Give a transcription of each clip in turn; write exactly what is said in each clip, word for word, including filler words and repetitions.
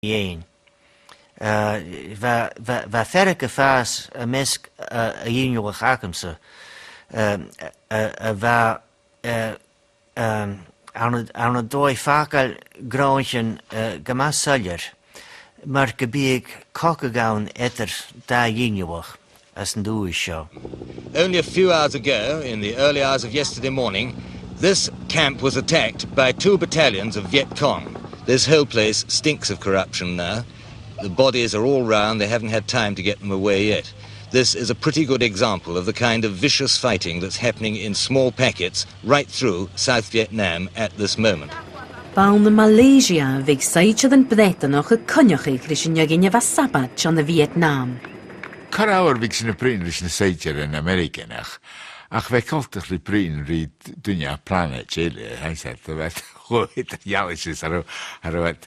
fhèin. Eh, bha, bha, bha fearg a' fàs am measg, eh, a' ghinealaich agamsa, eh, a, a, a bha, eh, um, ann an, ann an dòigh fàgail gnothaichean, eh, gu math soilleir, mar gum biodh cogadh ann eadar dà ghinealach anns an dùthaich seo. Only a few hours ago, in the early hours of yesterday morning, this camp was attacked by two battalions of Viet Cong. This whole place stinks of corruption now. The bodies are all round, they haven't had time to get them away yet. This is a pretty good example of the kind of vicious fighting that's happening in small packets right through South Vietnam at this moment. B' ann ann am Malaysia a bhiodh saighdearan Breatannach a' coinneachadh ris an fheadhainn a bha sabaid ann am Vietnam. Corra uair bhiodh sinn a' bruidhinn ris na saighdearan Ameireaganach, ach bha e coltach ri bruidhinn ri d-, duine à planaid eile, tha fhios agad, bha iad cho eadar-dhealaichte 's cha robh, cha robh iad,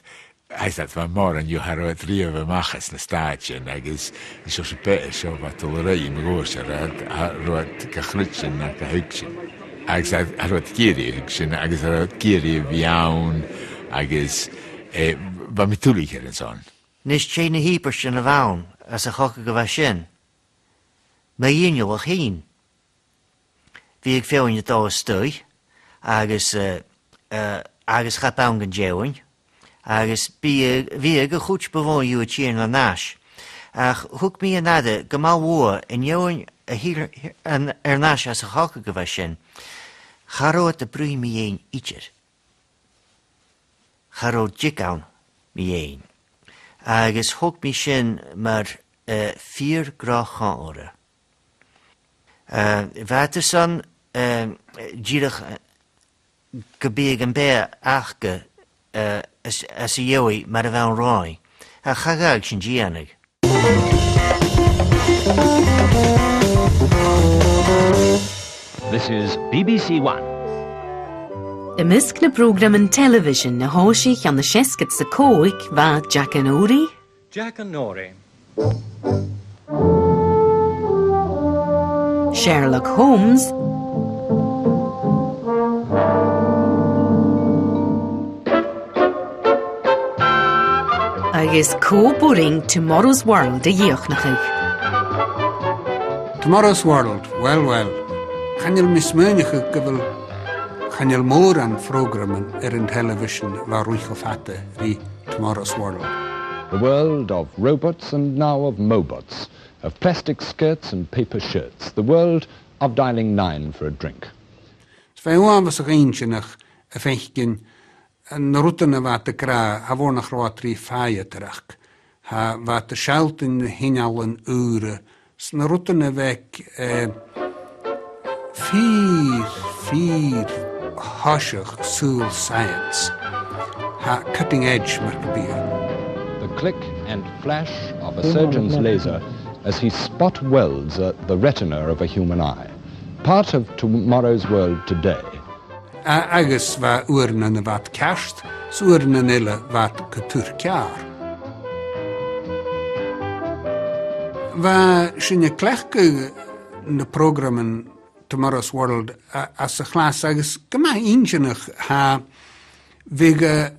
tha fhios agad, bha mòran dhiubh, cha robh iad riamh a-mach às na Stàitean, agus an seo, seo, b' e, seo, bha iad a' dol a-rithist mun cuairt, cha robh iad, cha robh iad ga chreidsinn no ga thuigsinn. Agus cha, cha robh iad ag iarraidh a thuigsinn, agus cha robh iad ag iarraidh a bhith ann, agus, eh, bha mi tuilleadh air an son. Nis, dè na h-ìobairtean a bh' ann anns a' chogadh a bha sin? Mo ghinealach fhìn. Bhiodh feadhainn a' dol a-staigh, agus, eh, eh, agus cha b' ann gun deamhain, agus bhiodh, bhiodh a' chuid bu mhotha dhiubh a' tighinn air ais. Ach thug mi an aire gu math luath an fheadhainn a thill air, air, air ais às a' chogadh a bha sin, cha robh iad a' bruidhinn mu dheidhinn idir. Cha robh diog ann mu dheidhinn. Agus thog mi sin mar, eh, fìor dhroch-chomharra. Eh, bha iad airson, eh, dìreach, eh, gum biodh am beatha aca, eh, às, às a dhèidh mar a bh' ann romhainn. Ach cha ghabhadh sin dèanamh. This is B B C One. Am measg nam prògraman telebhisean a thòisich ann an seasgad 's a còig bha Jackanory, Jackanory, Sherlock Holmes, agus cò b' urrainn Tomorrow's World a dhìochuimhneachadh. Tomorrow's World, well, well. Chan eil mi a' smaoineachadh gu bheil, chan eil mòran phrògraman air an telebhisean a bha ruith cho fada ri Tomorrow's World. The world of robots and now of mobots, of plastic skirts and paper shirts, the world of dialing nine for a drink. 'S bha e uabhasach inntinneach a' faicinn na rudan a bha iad ag ràdh, cha mhòr nach robh iad ri fàidheadaireachd. Tha, bha iad a' sealltainn na h-innealan ùra, 's na rudan a bha, eh, fìor, fìor thoiseach saoghal science. Tha cutting edge mar gum biodh. The click and flash of a surgeon's laser as he spot welds, uh, the retina of a human eye. Part of Tomorrow's World today. A-, agus bha uaireannan a bha iad ceart, 's uaireannan eile bha iad gu tur ceàrr. Bha sinn a' cleachdadh na prògraman Tomorrow's World a-, anns a' chlas agus gu math inntinneach, tha, bhiodh, eh,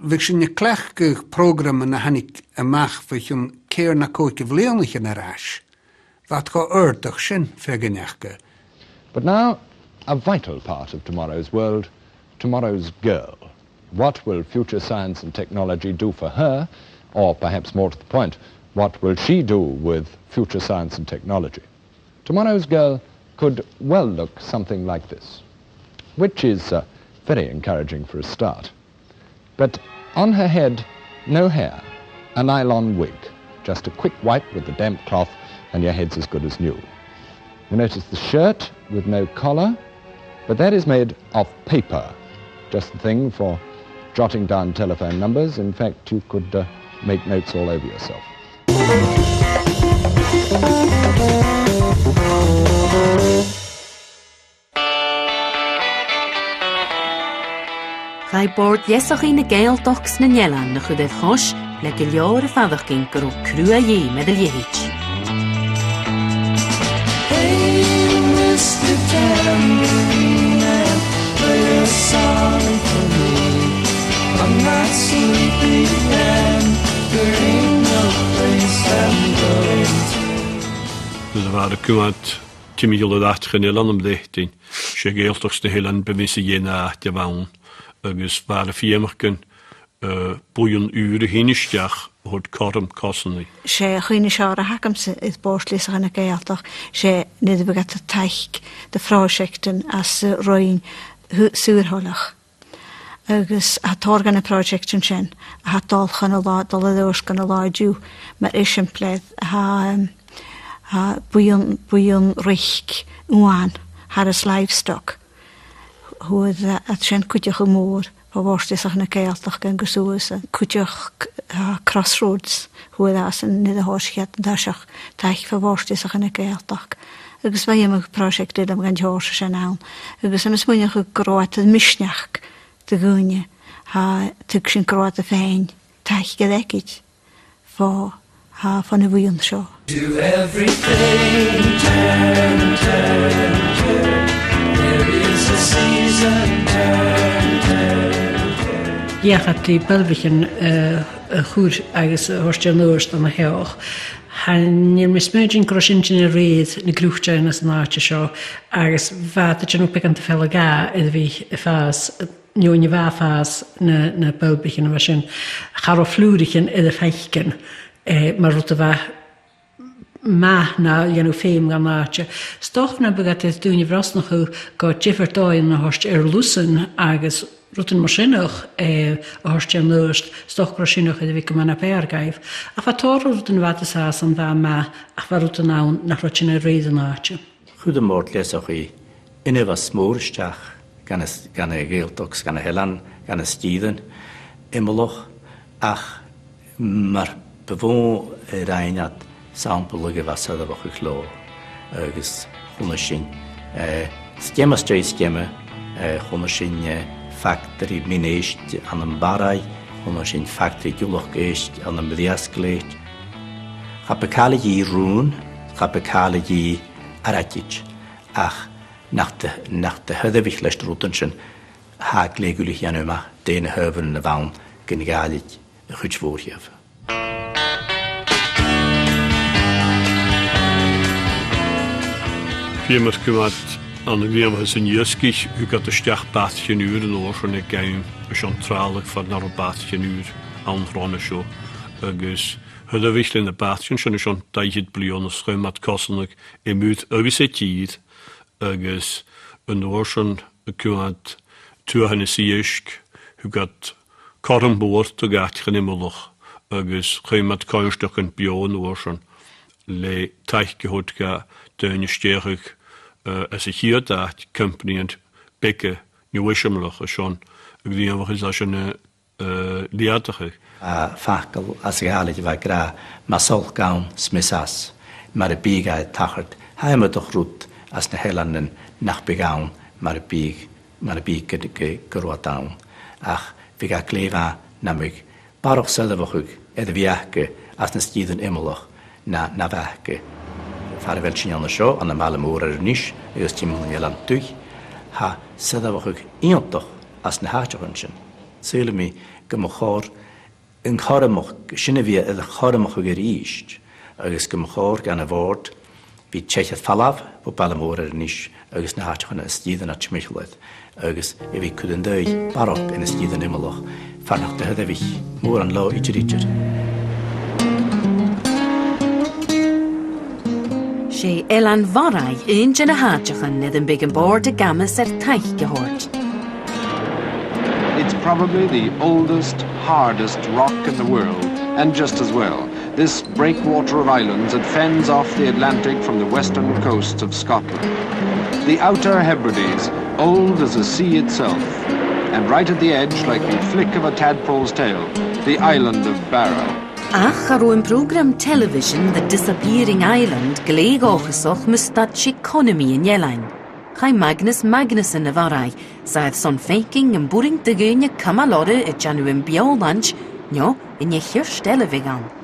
bhiodh sinn a' cleachdadh prògraman a thàinig a-mach bho chionn ceithir no còig a bhliadhnaichean air ais. Bha iad cho òrdail sin fhèin aca. But now, a vital part of Tomorrow's World, Tomorrow's Girl. What will future science and technology do for her? Or perhaps more to the point, what will she do with future science and technology? Tomorrow's Girl could well look something like this, which is, uh, very encouraging for a start. But on her head, no hair, a nylon wig, just a quick wipe with the damp cloth and your head's as good as new. You notice the shirt with no collar, but that is made of paper, just the thing for jotting down telephone numbers. In fact, you could, uh, make notes all over yourself. Chaidh Bòrd Leasachaidh na Gàidhealtachd 's nan Eilean a chur air chois le gu leòr a' faireachdainn gun robh cruaidh-dhìth air a leithid. Hey, Mister Tambourine Man, play a song for me. I'm not Nuair a bha e a' coimhead timcheall air àiteachan eile ann am Breatainn, 's e Gàidhealtachd sna h-Eileanan bu mhiosa dhen àite a bh' ann, agus bha e air a feumadh gun, eh, buidheann ùr a thighinn a-steach a thoirt cothrom cosanraidh. 'S e a' chuimhne as fheàrr a th' agamsa air Bòrd Leasachaidh na Gàidhealtachd, 's e nuair a bha iad a' taic do phròiseactan anns an roinn thu-, saor-thoileach. Agus tha tòrr dha na pròiseactan sin a tha a' dol chun an latha, dol air adhart chun an latha an-diugh, mar eisimpleir, tha, em, tha buidheann, buidheann reic uain, Harris Livestock. Fhuair, eh, iad sin cuideachadh mòr bho Bhòrd Leasachaidh na Gàidhealtachd gus suas, cuideachd, eh, Crossroads, fhuair iadsan nuair a thòisich iad an toiseach, taic bho Bhòrd Leasachaidh na Gàidhealtachd. Agus bha iomadh pròiseact eile mun seòrsa sin ann. Agus tha mi a' smaoineachadh gu robh iad air misneachd do dhaoine, tha, tuig sinn gu robh iad a' faighinn taic air acaid bho, tha, bhon a' bhuidheann seo. To everything turn, turn, turn. There is a season, turn, turn, turn. Dh'fheuch iad ri builbhaichean, eh, a chur agus a thoirt air adhart ann an teach. Chan eil mi a' smaoineachadh gu robh sinn a' dèanamh rèir na gruthaichean anns an àite seo, agus bha iad a' dèanamh beagan de dh'fhealla-dhà air a bhith a' fàs, no air a bhith a' fàs na, na builbhaichean a bha sin. Cha robh flùraichean air am faicinn, eh, mar rud a bha math no a dhèanadh feum dhan àite. 'S dòcha nam biodh iad air daoine a bhrosnachadh gu diofar dhòighean a thoirt air lusan agus rudan mar sin, eh, a thoirt air adhart, 's dòcha gu robh sin air a bhith gu math na b' fheàrr dhaibh. Ach bha tòrr rudan a bha iad a' seasamh math, ach bha rudan ann nach robh a' tighinn air rèir an àite. Chuir am Bòrd Leasachaidh ionmhas mòr a-steach dhan a s-, dhan a' Ghàidhealtachd, dhan na h-eileanan, dhan na sgìrean iomallach, ach mar bu mhotha a rinn iad, sampall a bha soirbheachadh leotha, agus chunnaic sinn, eh, sgeama às dèidh sgeama, eh, chunnaic sinn, eh, factaraidh min-èisg ann am Barraigh, chunnaic sinn factaraidh giullachd èisg ann am Briasgalaid. Cha bu cail a dhìth rùn, cha bu cail a dhìth airgid, ach nach do, nach do shoirbhich leis na rudan sin, tha e glè dhuilich dhèanamh a-mach dè na h-adhbharan a bh' ann gun Ghàidhlig a' chuid mhòr dhiubh. Bha mi a' coimhead ann an gnìomhachas an iasgaich, thug iad a-steach bàtaichean ùra an uair sin aig àm, 's ann tràilleadh far nach robh bàtaichean ùra ann tron a seo, agus shoirbhich leis na bàtaichean sin, 's ann dà fhichead bliadhna, 's chùm iad cosnadh air muir agus air tìr, agus an uair sin a' coimhead tuathanas iasg, thug iad cothrom mòr do dh'àiteachan iomallach, agus chùm iad coimhearsnachdan beò an uair sin le taic a thoirt do dhaoine a stèidheachadh, eh, às a' chiad àite, companaidhean beaga neo-eisimeileach, 's ann a' gnìomhachas sin a, eh, leudachadh. Tha facal às a' Ghàidhlig a bha ag ràdh, mas olc ann 's meas às, mura biodh e a' tachairt, tha iomadach rud anns na h-eileanan nach biodh ann mura biodh, mura biodh gu, gu, gu robh iad ann. Ach bhiodh e glè mhath nam biodh barrachd soirbheachaidh air a bhith aca anns na sgìrean iomallach na, na bh' aca. Far a bheil sinn an seo, ann am Baile Mòr Inbhir Nis, agus timcheall nan Eilean Dubh, tha soirbheachadh iongantach anns na h-àiteachan sin. Saoilidh mi gum bu chòir an cothromachadh sin a bhith air a chothromachadh a-rithist, agus gum bu chòir dhan a' Bhòrd a bhith a' teicheadh falamh bho Baile Mòr Inbhir Nis agus na h-àiteachan is sgìrean a tha timcheall air, agus a bhith a' cur an dòigh barrachd anns na sgìrean iomallach, far nach do shoirbhich mòran leotha idir idir. 'S e Eilean Bharraigh aon de na h-àiteachan air am biodh am Bòrd ag amas air taic a thoirt. It's probably the oldest, hardest rock in the world, and just as well. This breakwater of islands that fends off the Atlantic from the western coasts of Scotland. The Outer Hebrides, old as the sea itself, and right at the edge, like the flick of a tadpole's tail, the island of Barra. Ach cha robh am prògram telebhisean The Disappearing Island glè dhòchasach mu staid eaconamaidh an eilein. Chaidh Magnus Magnusson a Bharraigh, 's e air son faicinn am b' urrainn do dhaoine cumail orra a' dèanamh am beòshlaint, no an e cirt eile a bhiodh ann.